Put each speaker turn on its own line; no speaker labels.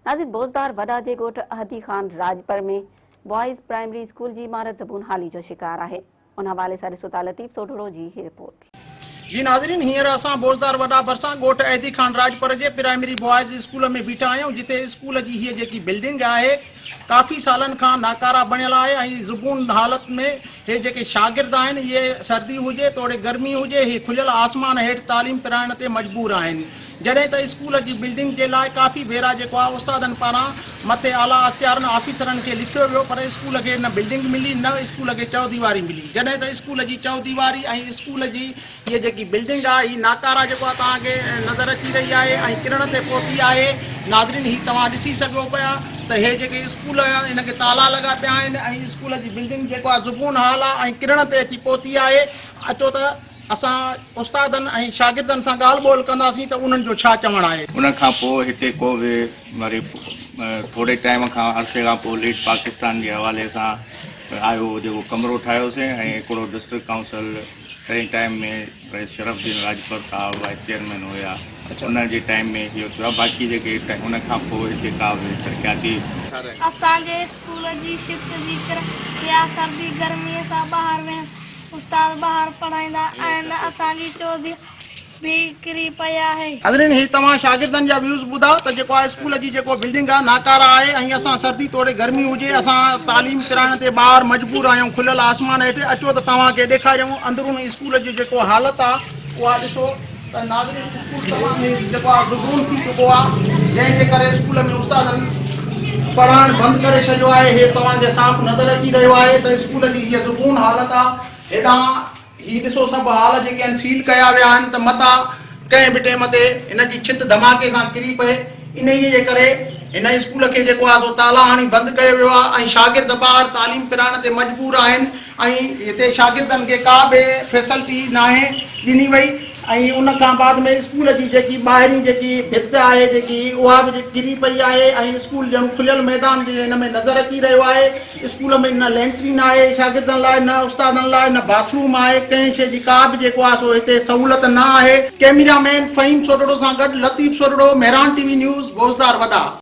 ناظرين بوزدار وڏا جي ڳوٺ Ahdi Khan Rajpar ۾ boys primary school جي عمارت زبون حالي جو شڪار آهي ان حوالي سان ڏسو ٿا لطيف سوڍڙو جي هي رپورٽ.
جي ناظرين هينئر اسان بوزدار وڏا ڀرسان ڳوٺ احدي خان راڄپر جي پرائمري بوائز اسڪول ۾ بيٺا آهيون جتي اسڪول جي هيء جيڪي بلڊنگ آهي ڪافي سالن کان ناڪاره بڻيل آهي ۽ زبون حالت ۾ هي جيڪي شاگرد آهن اهي سردي هجي توڙي گرمي هجي هي کليل آسمان هيٺ تعليم پرائڻ تي مجبور آهن جڏهن ته اسڪول جي بلڊنگ جي لاء ڪافي ڀيرا جيڪو آهي استادن پاران مٿي اعليٰ اختيارن آفيسرن کي لکيو ويو پر اسڪول کي نه بلڊنگ ملي نه اسڪول کي چئوديواري ملي جڏهن ته اسڪول جي چئوديواري ۽ اسڪول جي هيء جيڪي بلڊنگ آهي هي ناڪاره جيڪو آهي توهان کي نظر اچي رهي آهي ۽ ڪرڻ تي پهتي آهي ناظرين هي توهان ڏسي سگهو پيا ته هي جيڪي اسڪول هن کي تالا لڳا پيا آهن ۽ اسڪول جي بلڊنگ جيڪو آهي زبون حال آهي ۽ ڪرڻ تي اچي پهتي آهي اچو ته اسان استادن ۽ شاگردن سان ڳالهه ٻولهه ڪنداسين ته انهن جو ڇا چوڻ آهي.
ان کان پوء هتي ڪو به وري ٿوري ٽائيم کان عرصي کان پوء ليڊ پاڪستان جي حوالي سان آيو جيڪو ڪمرو ٺاهيوسين ۽ هڪڙو ڊسٽرڪٽ ڪائونسل تنهن ٽائيم ۾ رئيس شرف الدين راڄپر صاحب وائيس چيئرمين هيا ان جي ٽائيم ۾ اهو ٿيو آهي باقي جيڪي ان کان پوء هتي ڪا به ترقياتي
اسان جي اسڪول جي ڇت جي ڪري يا سردي گرمي سان ٻاهر ويهن استاد ٻاهر پڙهائيندا آهن اسان جي چوديواري به ڪري پئي آهي.
حاضرين هي توهان شاگردن جا ويوز ٻڌا ته جيڪو آهي اسڪول جي جيڪو بلڊنگ آهي ناڪاره آهي ۽ اسان سردي توڙي گرمي هجي اسان تعليم پرائڻ تي ٻاهر مجبور آهيون کليل آسمان هيٺ اچو ته توهان کي ڏيکاريون اندرون اسڪول جي جيڪو حالت آهي اها ڏسو ته ناظرين اسڪول تمام هي جيڪو آهي زبون ٿي چڪو آهي جنهن جي ڪري اسڪول ۾ استادن پڙهائڻ بند ڪري ڇڏيو آهي هي توهان کي صاف نظر اچي رهيو آهي ته اسڪول جي هيء زبون حالت آهي هيڏانهن هي ڏسو سڀ هال جيڪي آهن سيل ڪيا ويا آهن ته متان ڪنهن به ٽيم تي هن جي ڇت ڌماڪي سان ڪري پئي انهيء جي ڪري هن اسڪول کي جيڪو آهي سو تالا هڻي بند ڪيو ويو آهي ۽ شاگرد ٻاهر تعليم پرائڻ تي مجبور آهن ۽ هتي شاگردن کي ڪا به فيسلٽي ناهي ڏني وئي ۽ ان کان بعد ۾ اسڪول جي جيڪي ٻاهرين جيڪي ڀت آهي جيڪي اها به ڪري پئي آهي ۽ اسڪول ڄڻ کليل ميدان جي هن ۾ نظر اچي رهيو آهي اسڪول ۾ نه لينٽرين آهي شاگردن لاء نه استادن لاء نه باٿ روم آهي ڪنهن شيء جي ڪا به جيڪو آهي سو هتي سهولت نه آهي ڪئميرا مين فهيم سوڍڙو سان گڏ Latif Sodhro Mehran T V news Bozdar Wada.